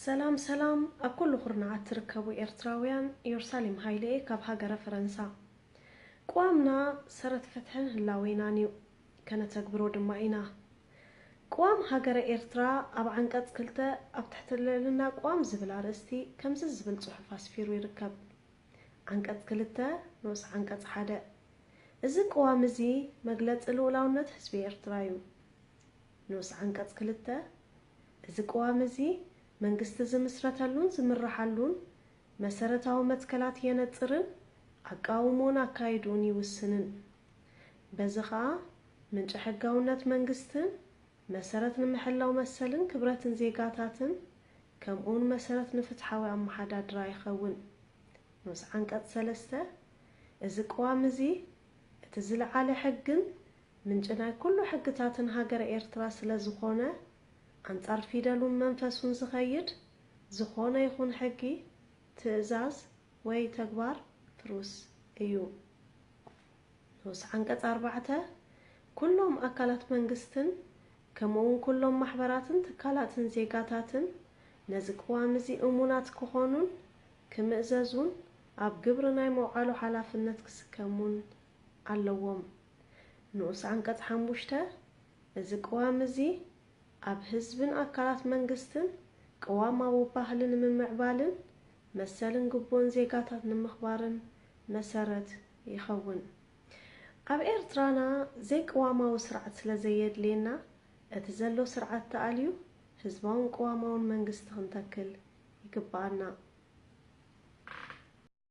ሰላም ሰላም ኣብ ኩሉ ኩርናዓት ትርከቡ ኤርትራውያን፣ ኢየሩሳሌም ሃይለ እየ ካብ ሃገረ ፈረንሳ። ቅዋምና ሰረት ፍትሕን ህላዌናን እዩ፣ ከነተግብሮ ድማ ኢና። ቅዋም ሃገረ ኤርትራ ኣብ ዓንቀጽ ክልተ ኣብ ትሕቲ ልዕልና ቅዋም ዝብል ኣርእስቲ ከምዚ ዝብል ጽሑፍ ኣስፊሩ ይርከብ። ዓንቀጽ ክልተ ንኡስ ዓንቀጽ ሓደ፣ እዚ ቅዋም እዚ መግለጺ ልኡላውነት ህዝቢ ኤርትራ እዩ። ንኡስ ዓንቀጽ ክልተ፣ እዚ ቅዋም እዚ መንግስቲ ዝምስረተሉን ዝምርሓሉን መሰረታዊ መትከላት የነጽርን ኣቃውሞን ኣካይድኡን ይውስንን። በዚ ኸኣ ምንጪ ሕጋውነት መንግስትን መሰረት ንምሕላው መሰልን ክብረትን ዜጋታትን ከምኡውን መሰረት ንፍትሓዊ ኣመሓዳድራ ይኸውን። ንኡስ ዓንቀጽ ሰለስተ፣ እዚ ቅዋም እዚ እቲ ዝለዓለ ሕግን ምንጪ ናይ ኩሉ ሕግታትን ሃገረ ኤርትራ ስለ ዝኾነ፣ ኣንጻር ፊደሉን መንፈሱን ዝኸይድ ዝኾነ ይኹን ሕጊ፣ ትእዛዝ ወይ ተግባር ፍሩስ እዩ። ንኡስ ዓንቀጽ ኣርባዕተ፣ ኩሎም ኣካላት መንግስትን ከምኡውን ኩሎም ማሕበራትን ትካላትን ዜጋታትን ነዚ ቅዋም እዚ እሙናት ክኾኑን ክምእዘዙን ኣብ ግብሪ ናይ መውዓሎ ሓላፍነት ክስከሙን ኣለዎም። ንኡስ ዓንቀጽ ሓሙሽተ፣ እዚ ቅዋም እዚ ኣብ ህዝብን ኣካላት መንግስትን ቅዋማዊ ባህሊ ንምምዕባልን መሰልን ግቡእን ዜጋታት ንምኽባርን መሰረት ይኸውን። ኣብ ኤርትራና ዘይቅዋማዊ ስርዓት ስለ ዘየድልየና፣ እቲ ዘሎ ስርዓት ተኣልዩ ህዝባውን ቅዋማውን መንግስቲ ክንተክል ይግብኣና።